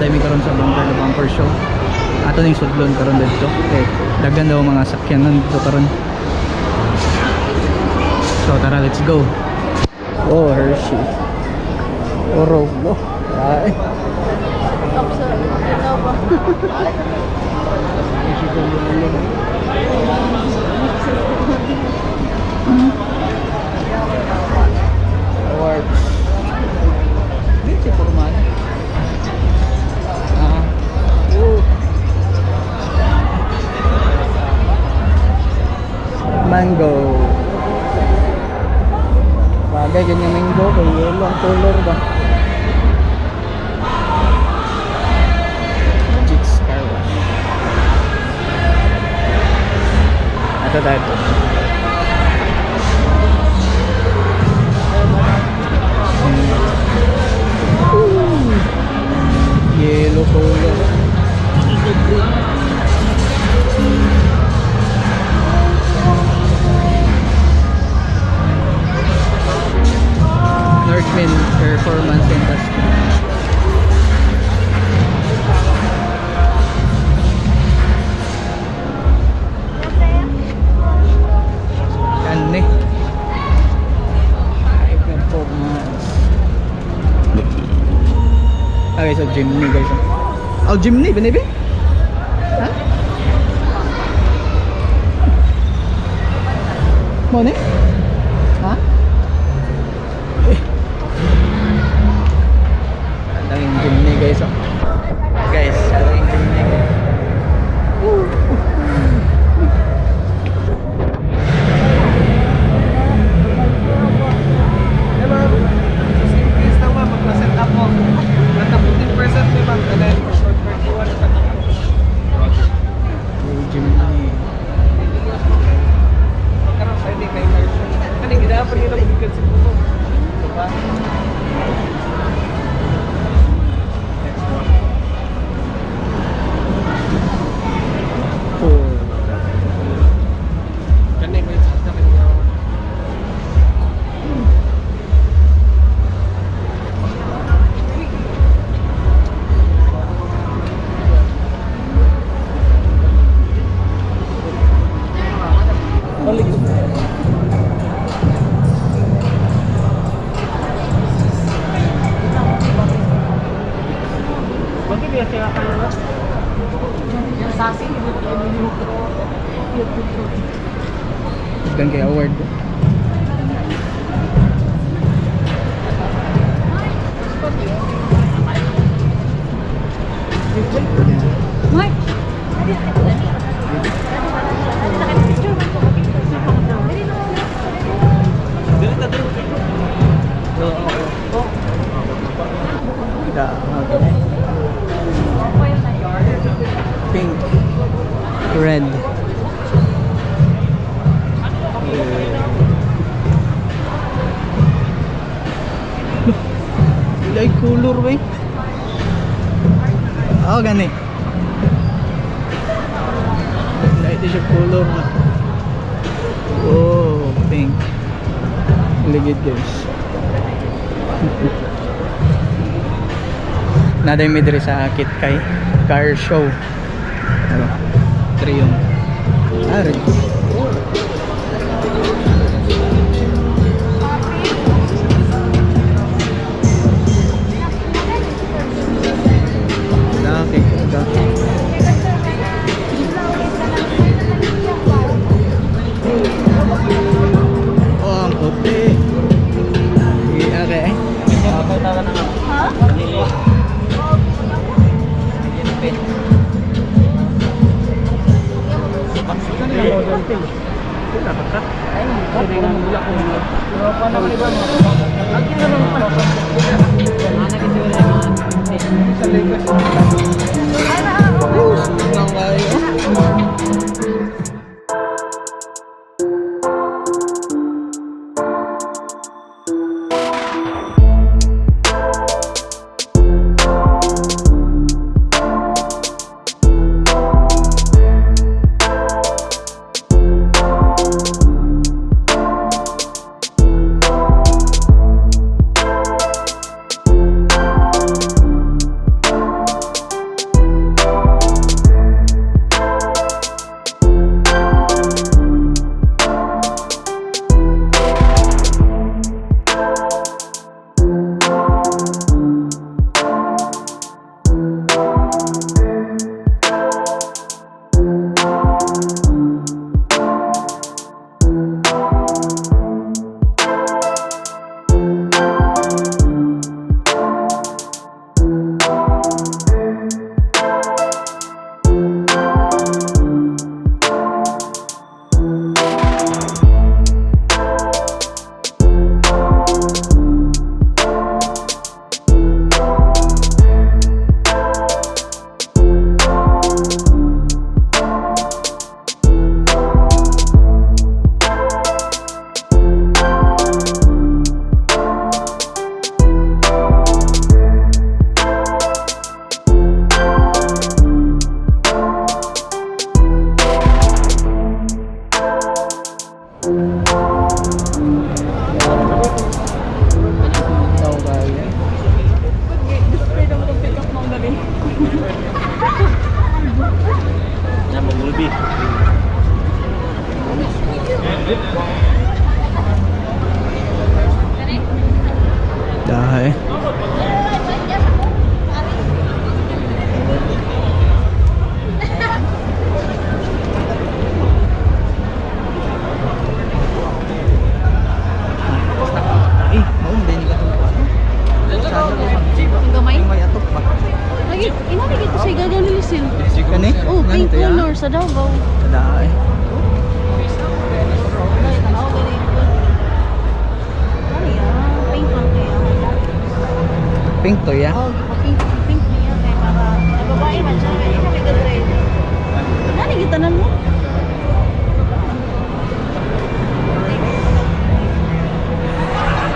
Naa mi karon sa Bumper to Bumper Show. Ato ning sudlon karon dito. Okay, daghan daw mga sakyanan dito karon. So tara, let's go. Oh, Hershey. Oro, no. Ay. Ano ba? Hershey ko yun. Awards. Bitch, formal. Ah. Oh. Mango. Bagay ganyan mango kay yellow ang color ba? Jits Car Wash. Ito tayo to. Ooh. Yellow color. Northman Performance Industry. Kani. High performance. Okay, so Jimny, guys. Oh, Jimny, binibi? Ha? Mo ni? Ha? Eh. Ang daming Jimny, guys. Oh. Guys, ang daming Jimny, guys. Woo! Hey ma'am, just increase lang, ma'am, magpa-set up mo. Nata 15% ni ma'am, and then for 31 sa Oh, Jimny. Pagkaroon sa hindi kay car show. Kani gidapon nila gikan sa Cebu. Diba? Next one. Four. Kani may sa kanya. Balik. Bakit biya siya kayo na? Yung sasi, Daghan kay award. Mark! Dili ta dili. Da, okay. Pink. Red. Eh. Like color ba eh? Oh, gani. Light siya color na. Oh, pink. Ligid, guys. Naa day mi diri sa Kitkay Car Show. Ano? Triumph. Ah, red. Okay, okay. Oh, ang puti. Okay. Ha? Oh, sungang kayo. Sa Davao. Tada eh. Tanaw gani ko. Ano yan? Pink lang kaya. Pink to ya. Oh, pink, pink niya kay para babae man siya kay ikaw may gadre. Nani gitanan mo?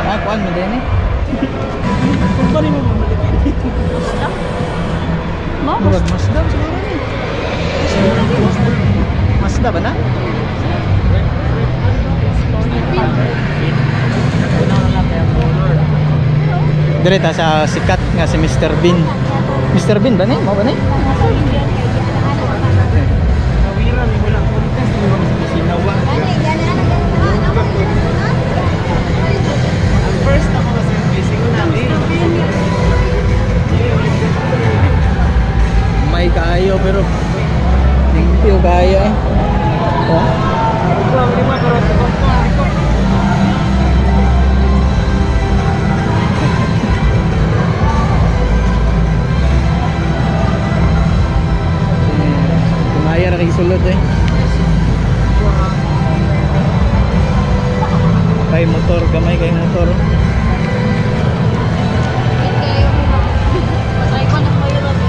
Ah, kuan mo din eh. Mazda? Mo? Murag Mazda siguro ni. Mazda ba na? Dire ta sa sikat nga si Mr. Bean. Mr. Bean ba ni? Mo ba ni? Nawira ni mo lang contest ni mo sa sinawa. Ang first ako nga service ko na eh. May kaayo pero limpyo kaayo eh. Oh. Ito ang lima pero sa ko. Kumaya ra kay sulod eh. Kay motor, gamay kay motor. Patay ko na kayo lang.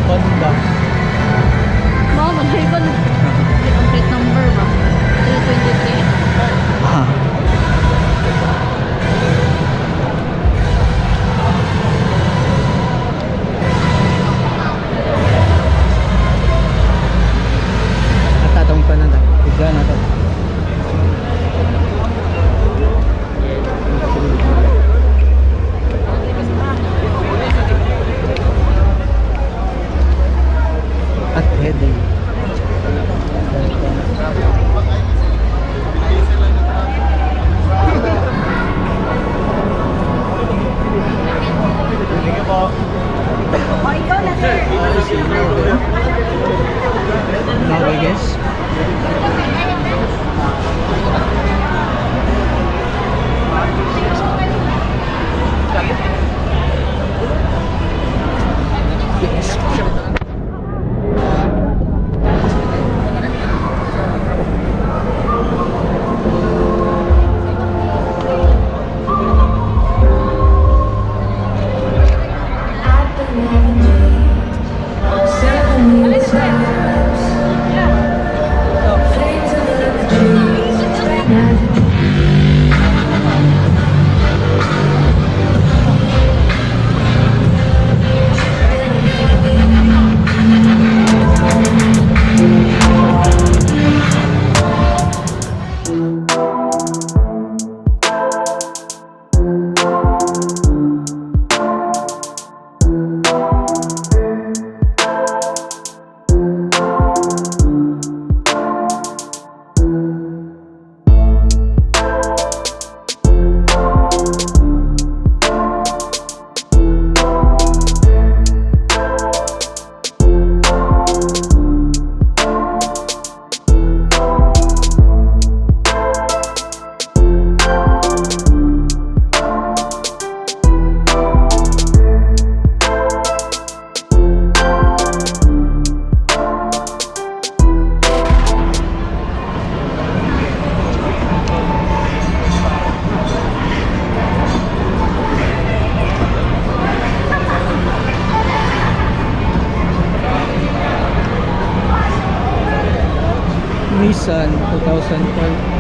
Honda. Mo, patay ko na. Ang plate number ba? 323. Ah. At tatong pa na ta. Bigla na to. At heading. Oh, ikaw na sir. Okay guys. Yes. Nissan 2012.